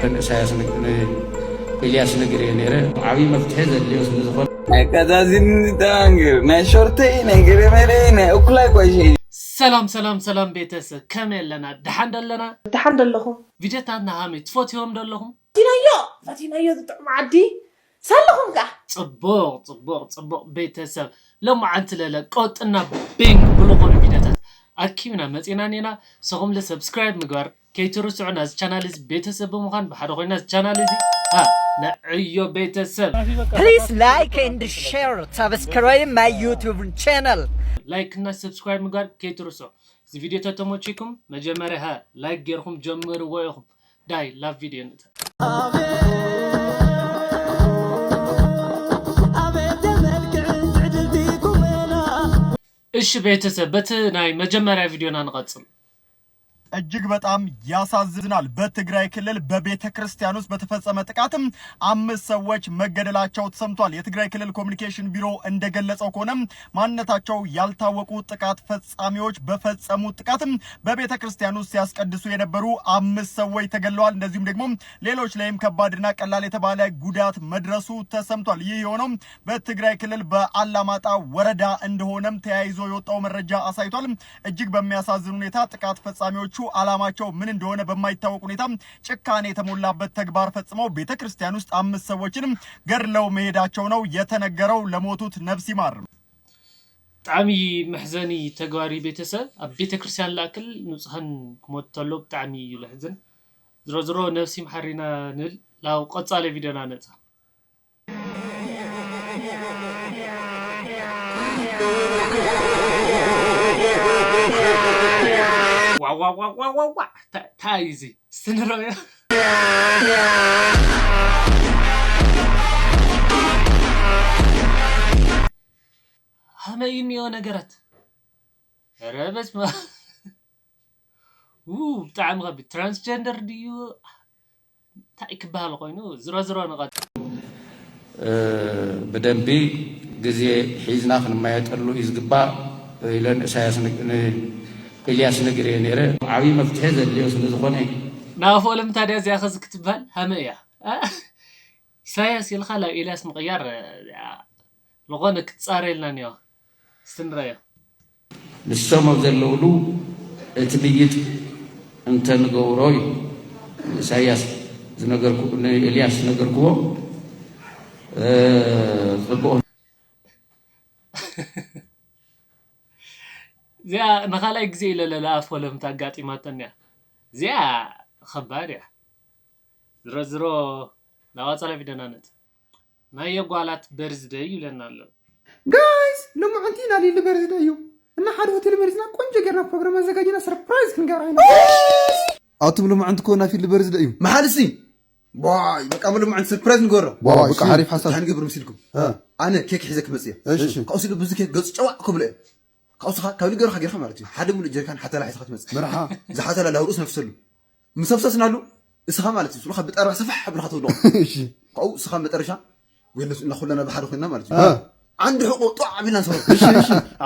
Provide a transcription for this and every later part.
ንእሳያስ ን- ን- ኢልያስ ነግርዮ ነይረ። ዓብዪ መፍትሒ ዘድልዮ ስለ ዝኾነ። ናይ ቀዛዚን ተማንግር ናይ ሾርተይ ናይ ገረመለይ ናይ እኩላይ ቋይሸ እዩ። ሰላም ሰላም ሰላም ቤተሰብ ከመይ ኣለና? ደሓን ደለና? ደሓን ደለኹም? ቪድዮታትና ሃመይ ትፈትዎም ደለኹም? ፈቲናዮ ፈቲናዮ ዝጥዕም ዓዲ ሳለኹም ከ ጽቡቕ ጽቡቕ ጽቡቕ ቤተሰብ ሎማዓንቲ ለለ ቆጥና ቢንግ ብልኾኑ ቪድዮታት ኣኪብና መጺና ኔና ሰኹም ለ ሰብስክራይብ ምግባር ከይትርስዑ ናዚ ቻናል እዚ ቤተሰብ ብምዃን ብሓደ ኮይና እዚ ቻናል እዚ አ ነዕዮ ቤተሰብ Please like and share subscribe my YouTube channel ላይክ እና ሰብስክራይብ ምግባር ከይትርስዑ እዚ ቪድዮ ተተመቺኩም መጀመርያ ላይክ ጌርኩም ጀምርዎ ኢኹም ዳይ ላቭ ቪድዮ ንተ እሺ ቤተሰብ በቲ ናይ መጀመርያ ቪድዮና ንቐጽል እጅግ በጣም ያሳዝናል። በትግራይ ክልል በቤተ ክርስቲያን ውስጥ በተፈጸመ ጥቃትም አምስት ሰዎች መገደላቸው ተሰምቷል። የትግራይ ክልል ኮሚኒኬሽን ቢሮ እንደገለጸው ከሆነ ማንነታቸው ያልታወቁ ጥቃት ፈጻሚዎች በፈጸሙት ጥቃትም በቤተ ክርስቲያን ውስጥ ሲያስቀድሱ የነበሩ አምስት ሰዎች ተገድለዋል። እንደዚሁም ደግሞ ሌሎች ላይም ከባድና ቀላል የተባለ ጉዳት መድረሱ ተሰምቷል። ይህ የሆነው በትግራይ ክልል በአላማጣ ወረዳ እንደሆነም ተያይዞ የወጣው መረጃ አሳይቷል። እጅግ በሚያሳዝን ሁኔታ ጥቃት ፈጻሚዎቹ አላማቸው ምን እንደሆነ በማይታወቅ ሁኔታ ጭካኔ የተሞላበት ተግባር ፈጽመው ቤተክርስቲያን ውስጥ አምስት ሰዎችንም ገድለው መሄዳቸው ነው የተነገረው። ለሞቱት ነፍስ ይማር። ብጣዕሚ መሕዘኒ ተግባር እዩ ቤተሰብ ኣብ ቤተክርስትያን ላክል ንጹሃን ክሞት ተሎ ብጣዕሚ እዩ ለሕዝን ዝሮ ዝሮ ነፍሲ መሓሪና ንብል ናብ ቀጻሊ ቪድዮና ነጻ ዋዋዋዋዋዋ ታይ እዚ ስትንረዮ ሀመይ እኒኦ ነገራት ኧረ በስመ ው ብጣዕሚ ከቢድ ትራንስጀንደር ድዩ እንታይ ክበሃል ኮይኑ ዝሮ ዝሮ ንቐጽል ብደንቢ ግዜ ሒዝና ክንመያየጠሉ እዩ ዝግባእ ኢለን እሳያስ ን- ን- ኢልያስ ነግርየ ነይረ። ዓብዪ መፍትሒ ዘድልዮ ስለ ዝኾነ ናፎልም ታዲያ እዚኣ ከዚ ክትበሃል ሃመ እያ እ? ኢሳያስ ኢልካ ናብ ኤልያስ ምቕያር እ፣ ዝኾነ ክትጻረየልና እኒኦ እስቲ ንረዮ ንሶም ኣብ ዘለውሉ እቲ ምይጥ እንተንገብሮ እዩ ንእሳያስ ዝነገርኩ ንኤልያስ ዝነገርክዎ ጽቡቕ እዚኣ ንኻልኣይ ግዜ ኢለ ለለኣፍ ወለምታ ኣጋጢማተን እያ እዚኣ ኸባድ እያ ዝሮ ዝሮ ናብ ኣጻላ ቪደና ነጥ ናይ የጓላት በርዝደይ ይብለና ኣሎ ጋይስ ሎማዓንቲ ናይ ሊሊ በርዝደይ እዩ እና ሓደ ሆቴል መሪፅና ቆንጆ ጌርና ፕሮግራም ኣዘጋጅና ሰርፕራይዝ ክንገብራ ኢና ኣቱም ሎማዓንቲ ኮ ናይ ፊሊ በርዝደይ እዩ መሓልሲ ዋይ በቃ ሎማዓንቲ ሰርፕራይዝ ንገሮ ዋይ በቃ ሓሪፍ ሓሳብ እንታይ ንገብር መሲልኩም ኣነ ኬክ ሒዘ ክመፅእ እየ ካብኡ ሲሉ ብዙ ኬክ ገፁ ጨዋዕ ክብሎ እየ ካብኡ ስኻ ካብ ሊገርካ ጌርካ ማለት እዩ ሓደ ሙሉእ ጀሪካን ሓተላ ሒዝካ ትመፅእ ምርሓ ዝሓተላ ላውርኡስ ነፍሰሉ ምሰብሰስናሉ እስኻ ማለት እዩ ስሉኻ ብጠርባ ሰፋሕ ኣብልካ ተውልቆ ካብኡ እስኻ መጠረሻ ወይለስ እና ኩለና ብሓደ ኮይና ማለት እዩ ዓንዲ ሕቆ ጧዕ ኣቢልና ንሰብር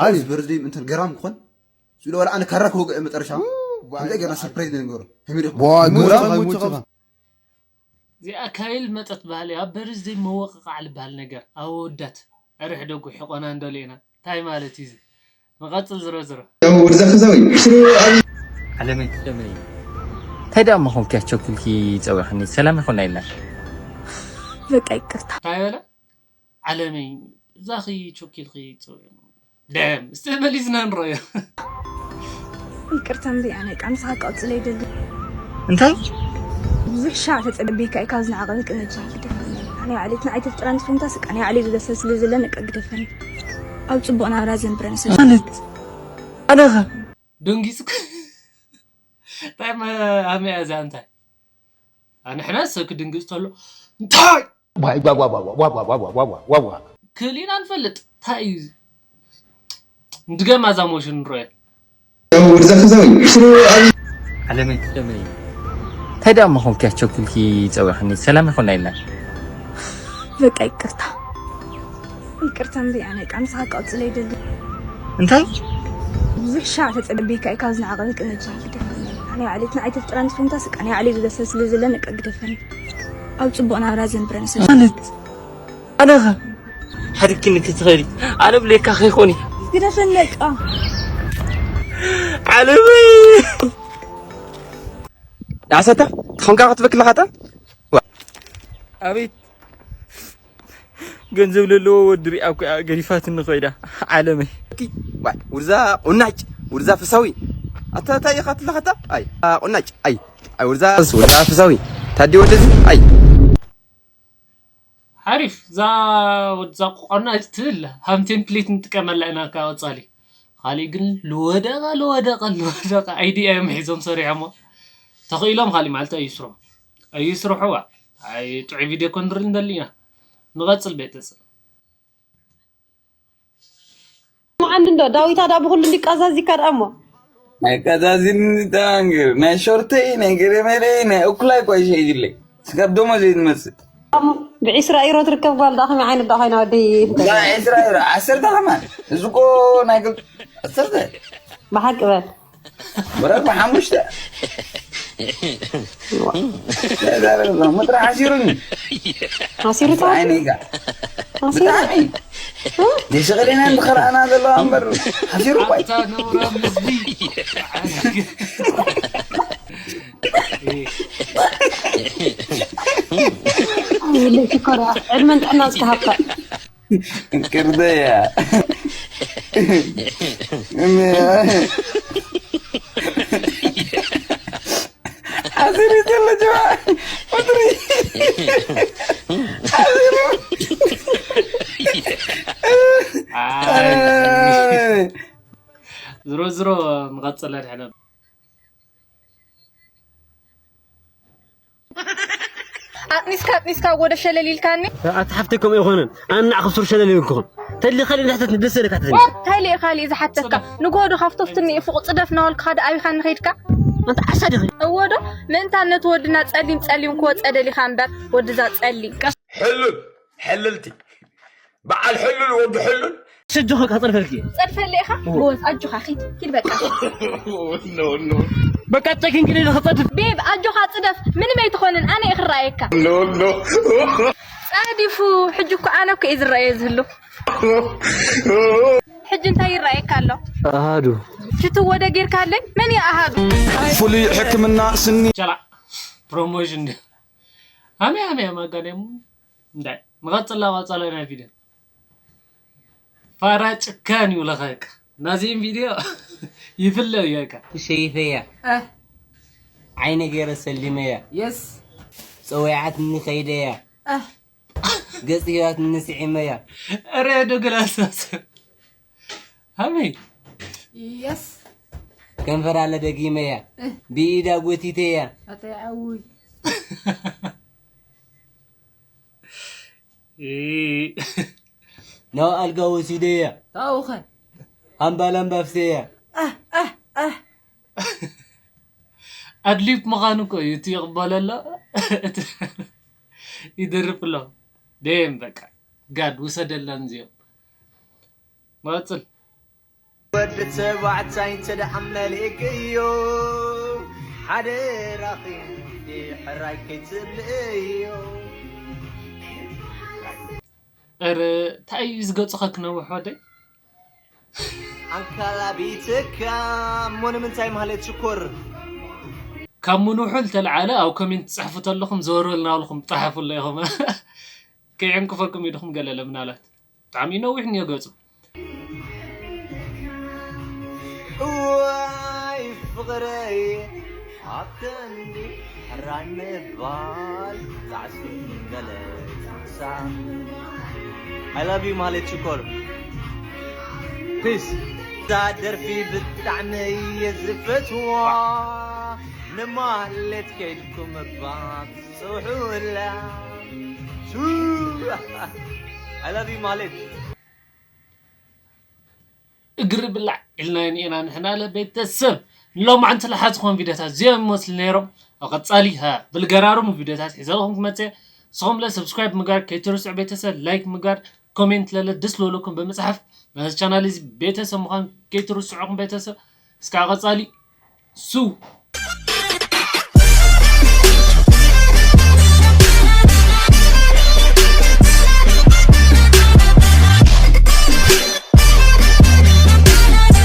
ዓሪፍ በርዝደይ እንተን ገራም ክኾን ስለ ወላ ኣነ ካራ ክወግአ መጠረሻ እንታይ ገርና ሰርፕራይዝ ንገሮ ከመይ ዲኹም እዚኣ ካይል መጠት ባህል እያ በርዝደይ መወቅቃዕ ልበሃል ነገር ኣወዳት ዕርሕ ደጉ ሕቆና እንደልየና እንታይ ማለት እዩ ንቐጽል ዝሮ ዝሮ ወድዛ ክዛዊ ዓለመይ ደመይ እንታይ ደኣ እሞ ኮንኪ ኣቸኩልኪ ጸዊኽኒ ሰላም ይኹና ኢልና በቃ ይቅርታ እንታይ በለ ዓለመይ እዛ ኺ ቸኩልኪ ጸዊኽኒ ደም እስቲ መሊስና ንረዮ ይቅርታ እምበይ ኣነ ቃ ንስኻ ቀጽለ ይደሊ እንታይ ብዙሕ ሻዕ ተጸበይካ ኢካ ዝንዓቐ ቅንጫ ናይ ዓሌትና ኣይተፍጥራን ትፍንታ ስቃ ናይ ዓሌት ዝበሰል ስለ ዘለና ቀ ግደፈኒ ኣብ ጽቡቕ ናብራ ዘንብረን ሰብ ማለት ኣነኸ ደንጊጽ እንታይ ኣመያ እዛ እንታይ ኣንሕና ሰብ ክድንግጽ ተሎ እንታይ ክእሊና ንፈልጥ እንታይ እዩ ንድገማ እዛ ሞሽን ንረዮ ዓለመይ ደመይ እንታይ ደኣ እሞ ኮንኪ ኣቸኩልኪ ጸዊኽኒ ሰላም ይኹና ኢልና በቃ ይቅርታ ይቅርታ እምበይ ኣነ ቃ ንስኻ ቀጽለ ይደሊ እንታይ ብዙሕ ሻዕ ተጸበይካ ኢካ ዝንዓቐ ቅንጫ ናይ ዓሌትና ኣይተፍጥራን ትፍንታ ስቃ ናይ ዓሌት ዝደሰ ስለ ዘለ ንቀ ግደፈኒ። ኣብ ጽቡቕ ናብራ ዘንብረን ሰብ ማለት ኣነኻ ሓድኪ ንክትኸዲ ኣነ ብሌካ ከይኮኒ ግደፈን ለቃ ዓለመይ ዳሰታ ተኾንካ ክትበክልኻታ ኣቤት ገንዘብ ለለዎ ወዲ ሪኣ እኮ እያ ገዲፋትኒ ኮይዳ ዓለመይ። ዋይ ውርዛ ቁናጭ ውርዛ ፍሳዊ ኣታ እንታይ ኢኻ ትለኸታ ኣይ ቁናጭ ኣይ ኣይ ውርዛ ውርዛ ፍሳዊ ታዲ ወደዚ ኣይ ሓሪፍ እዛ ወድዛ ቆናጭ ትብል ሃም ቴምፕሌት ንጥቀመላ ኢና ካብ ቀፃሊ ካሊእ ግን ልወደቀ ልወደቀ ልወደቀ ኣይዲ እዮም ሒዞም ሰሪሖሞ ተኽኢሎም ካሊእ ማለት ኣይስሩ ኣይስርሑ ዋ ኣይ ጥዑይ ቪድዮ ኮንድሪ እንደሊ ኢና ንቐፅል ቤተሰብ መዓንዲ እንዶ ዳዊት ኣዳ ብኩሉ እንዲቃዛዚካ ደኣ እሞ ናይ ቀዛዚን ተናንግር ናይ ሾርተይ ናይ ገረመለይ ናይ እኩላይ ቋይ ሸይግለይ ስጋብ ደሞ ዘይትመጽእ ብዒስራ ኢሮ ትርከብ ጓል ደኣ ከመይ ዓይነት ደኣ ኮይና ወዲ ናይ ዕስራ ኢሮ ዓሰርተ ከማን እዚ እኮ ናይ ክል- ዓሰርተ ብሓቂ በል ብረግቢ ሓሙሽተ ምጥራ ሓሲሩኒ ኣሲሩታ ዓይነይጋ ብጣዕሚ ደሽቕሌና እንድኸልኣና ዘለዋ እምበር ሓሲሩ እኳ እዩ ኣታ ነውራም ህዝቢ ሽኮራ ዕድመን ጥዕናን ዝከሃብካ ቅርደያ ሓሲሩ ዘሎ ጅማ ወትሪ ሓሲሩ ዝሮ ዝሮ ንቐፅለ ድሕነ ኣጥኒስካ ኣጥኒስካ ወደ ሸለል ኢልካኒ ኣቲ ሓፍተይ ከምኡ ኣይኮነን ኣነ ንዓኹም ሱር ሸለል ይብልኩኹም ተሊ ካልእ ንሕተት ንደስ ዘለካ ትህኒ እንታይ ልእ ካሊእ ዝሓተካ ንጎዶ ካብቶ ፍትኒ ፉቕ ጽደፍ ናወልካ ደ ኣቢኻ ንኸይድካ ኣንተ ዓሳ ዲኺ እወዶ ምእንታን ነቲ ወድና ጸሊም ጸሊም ክወጸ ደሊኻ እምበር ወድዛ ጸሊም ሕሉል ሕልልቲ በዓል ሕሉል ወዲ ሕሉል ሽጆኸ ከጸድፈልኪ ጸድፈለ ኢኻ ጎበዝ ኣጆኻ ኪድ ኪድ በቃ በቃ ጨኪንኪ ደ ዝኸጸድፍ ቤብ ኣጆኻ ጽደፍ ምንም ኣይትኾንን ኣነ እየ ክረኣየካ ጸዲፉ ሕጂ እኮ ኣነ እኮ እየ ዝረኣየ ዝህሉ ሕጂ እንታይ ይረኣየካ ኣሎ ኣሃዱ ሽቱ ወደ ጌርካለይ መን እየ ኣሃዱ ፍሉይ ሕክምና ስኒ ቻላ ፕሮሞሽን ዲ ሃመያ ሃመያ ማጋደሙ እንታይ ንቐጽላ ቀጸለ ናይ ቪድዮ ፋራ ጭካን ይብለኻ በቃ ናዚም ቪድዮ ይፍለ እዩ በቃ ሸይፈያ ዓይነ ገይረ ሰሊመያ የስ ጸዊዓትኒ ከይደያ ገጽ ህይወትኒ ስዒመያ ኧረ ዶ ገላሳስ ሃመይ የስ ከንፈራ ለደጊመያ ብኢዳ ጎቲተያ ኣተይ ዓውይ ናብ ኣልጋ ወሲደያ ታውኸ ሃምባላምባ ኣፍሰያ ኣድሊብ ምዃኑ እኮ እዩ እቲ ይቕበለሎ ይደርፍ ኣሎ ደም በቃ ጋድ ውሰደለን እዚኦም መፅል ወዲ ተባዕታይ እንተ ደኣ መሊእክዮ ሓደራኺ ሕራይ ከይትብልእዮ ኧረ እንታይ እዩ ዝገፅኻ ክነውሕ ወደይ ኣንካላቢትካ እሞ ንምንታይ ማለት ሽኮር ካብ ምንውሑ ዝተለዓለ ኣብ ኮሜንት ትፅሕፉ ተለኹም ዘወር በልና በልኹም ፀሓፉለ ኢኹም ከየዕንቅፈኩም ኢድኹም ገለለ ምናልባት ብጣዕሚ ነዊሕ እኒኦ ገፁ እዋይ ፍቕረይ ኣብ ክንዲ ሕራይ ምባል ጣዕሱ ገለ ጣዕሳ I love you ማለት ሽኮር ፒስ እዛ ደርፊ ብጣዕሚ እየ ዝፈትዋ ንማህሌት ከይድኩም እባ ጽውሑላ I love you ማለት እግሪ ብላዕ ኢልናየን ኢና ንሕና ለ ቤተሰብ ንሎማዓንቲ ለሓዝኾም ቪዲዮታት እዚኦም ይመስሉ ነይሮም ኣብ ቀፃሊ ብልገራርሙ ቪዲዮታት ሒዘልኹም ክመፅእ ንስኹም ለ ሰብስክራይብ ምግባር ከይትርስዑ ቤተሰብ ላይክ ምግባር ኮሜንት ለለ ደስ ዝበለኩም ብምፅሓፍ ነዚ ቻናል እዚ ቤተሰብ ምዃን ከይትርስዑኹም ቤተሰብ እስካብ ቀፃሊ ሱ